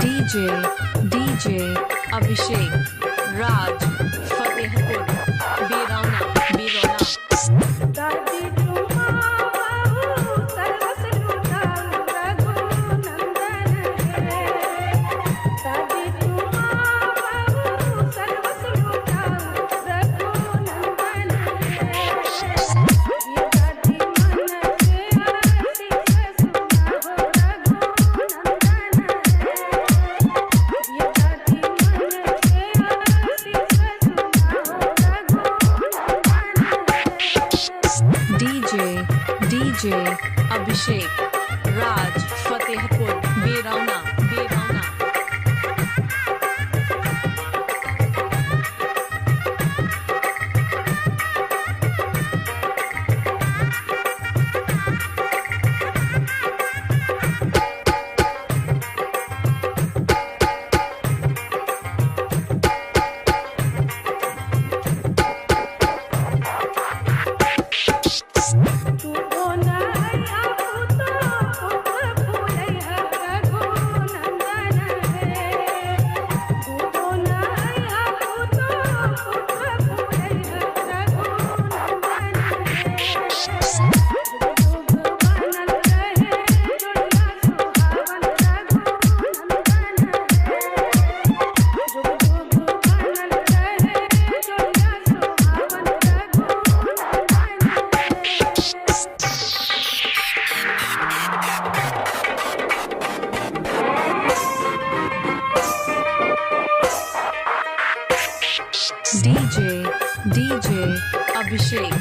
DJ DJ Abhishek Raj Fatehpur Berauna Berauna. दादी चुमा बहू सर्वस लुटाऊ रघुनंदन है। दादी चुमा बहू सर्वस लुटाऊ रघुनंदन है। ये दादी मन से आशीष सुनाओ रघुनंदन है। ये दादी मन से आशीष सुनाओ रघुनंदन है। DJ DJ Abhishek Raj Fatehpur Berauna Berauna. तू बोनाया पुतो पुत फूलैया रघुनंदन है। तू बोनाया पुतो पुत फूलैया रघुनंदन है। जुग जुग बनल रहे जोड़िया सुहावन रघुनंदन है। जुग जुग बनल रहे जोड़िया सुहावन रघुनंदन है। DJ DJ Abhishek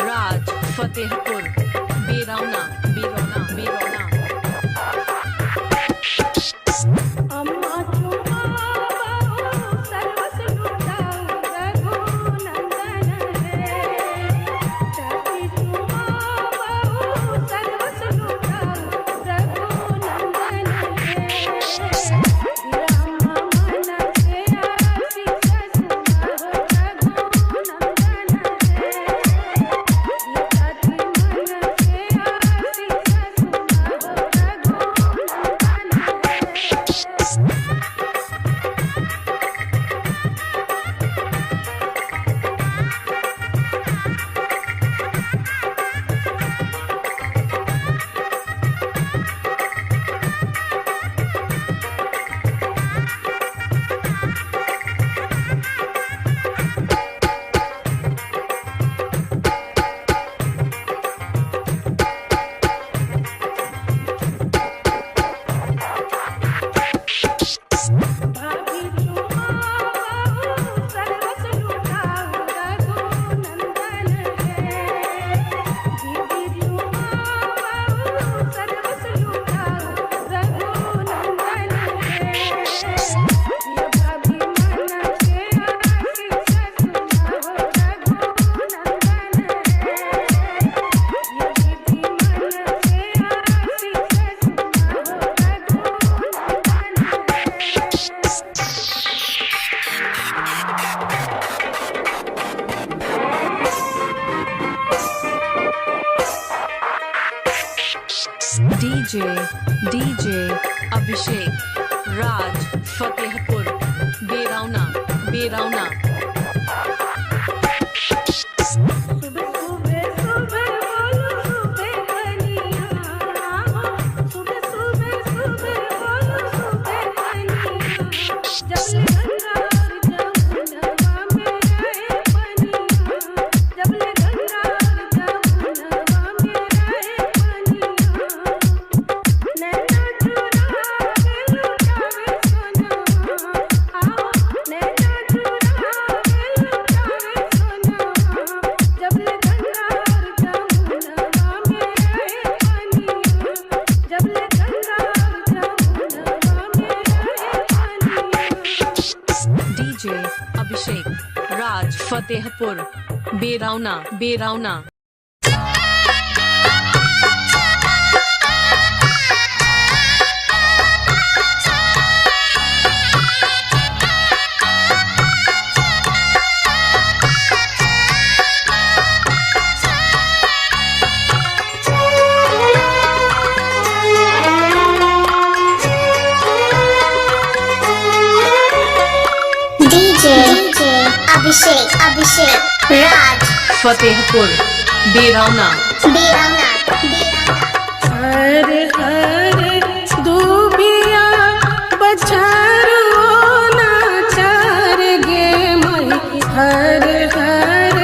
Raj Fatehpur Berauna Berauna Berauna. अम्मा चुमा बहू सर्वस लुटाऊ रघुनंदन है। चाची चुमा बहू सर्वस लुटाऊ रघुनंदन है। रामा मन से आशीष सुनाओ रघुनंदन है। ये दादी मन से आशीष सुनाओ रघुनंदन है। भाभी चुमा बहू सर्वस लुटाऊ रघुनंदन है। दीदी चुमा बहू सर्वस लुटाऊ रघुनंदन है। ये भाभी मन से आशीष सुनाओ रघुनंदन है। ये दीदी मन से आशीष सुनाओ रघुनंदन है। DJ DJ Abhishek Raj Fatehpur Berauna Berauna. सुबह सुबह सुबह बोलो सुबह कनिया, सुबह सुबह सुबह बोलो सुबह कनिया। जब ले गंगा और जमुनवा में रहे पनिया, जब ले गंगा और जमुनवा में रहे पनिया। नैना चुरावे लुटावे सोना, आओ नैना चुरावे लुटावे सोना। जब ले गंगा और जमुनवा में रहे पनिया, जब ले गंगा और जमुनवा में रहे पनिया। DJ Abhishek Raj Fatehpur Berauna Berauna. Abhishek Abhishek Raj Fatehpur Berauna Berauna Berauna. हर हर दुबिया बछरो ना चार गे मई हर हर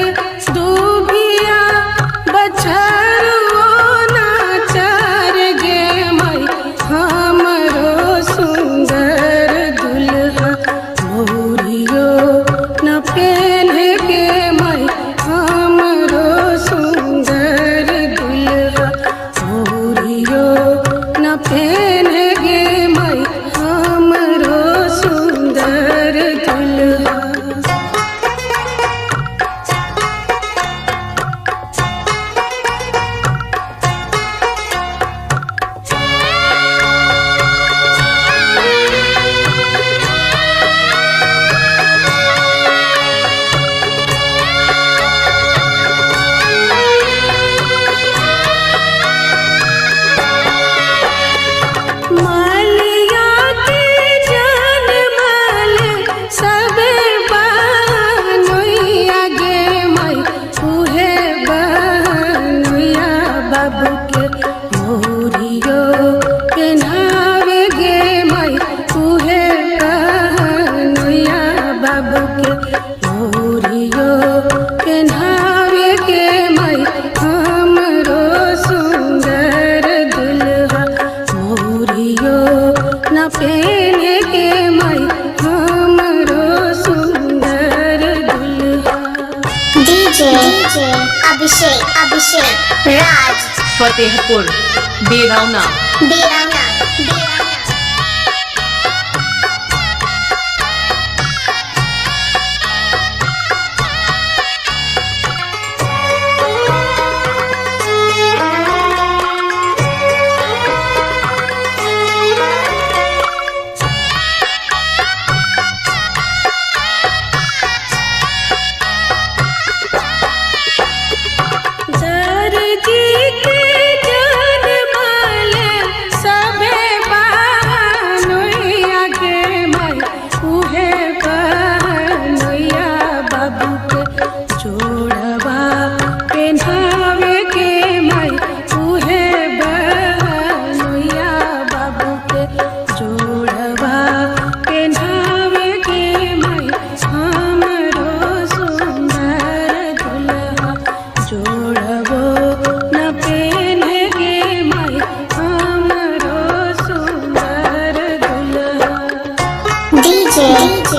दुबिया बछरो ना चार गे मई हमरो सुंदर दुल्हा मोरियो न पेन के मई हमरो सुंदर दुल्हा मोरियो न पेन गे मई हमरो सुंदर दुल्हा। मालिया के जान माल सबे बानुइया गे मई उहे बानुइया बाबू के मोरियो पेन्हावे गे मई उहे बानुइया बाबू के मोरियो पेन्हावे गे मई हमरो सुंदर दुल्हा मोरियो न पेन के मई हमरो सुंदर दुल्हा। DJ DJ Abhishek Abhishek Raj Fatehpur Berauna Berauna Berauna. दर्जी के जान माल सबे बानुइया गे मई उहे बानुइया बाबू के जोड़वा पेन्हावे के मई उहे बानुइया बाबू के जोड़वा पेन्हावे के मई हमरो सुंदर दुल्हा जोड़बो न पेन गे मई हमरो सुंदर दुल्हा। DJ DJ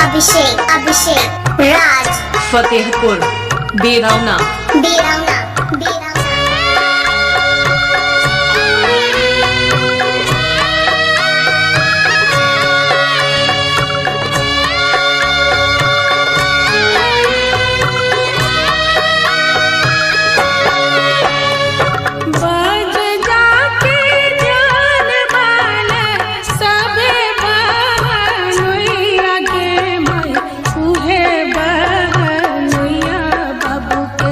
Abhishek Abhishek Raj Fatehpur Berauna Berauna Berauna. बज जाके जान माल सबे बहनुइया गे मई उहे बहनुइया बाबू के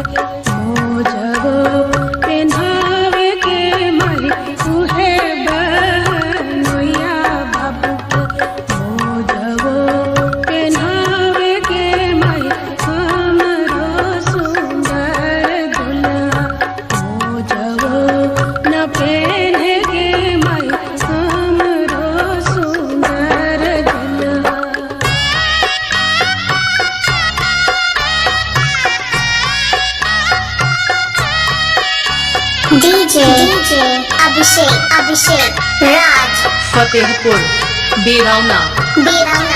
मोजबो पेन्हावे के मई उहे बहनुइया बाबू के मोजबो पेन्हावे के मई हमरो सुंदर दुल्हा मोजबो न पेन गे मई हमरो सुंदर दुल्हा। DJ DJ Abhishek Abhishek Raj Fatehpur Berauna Berauna.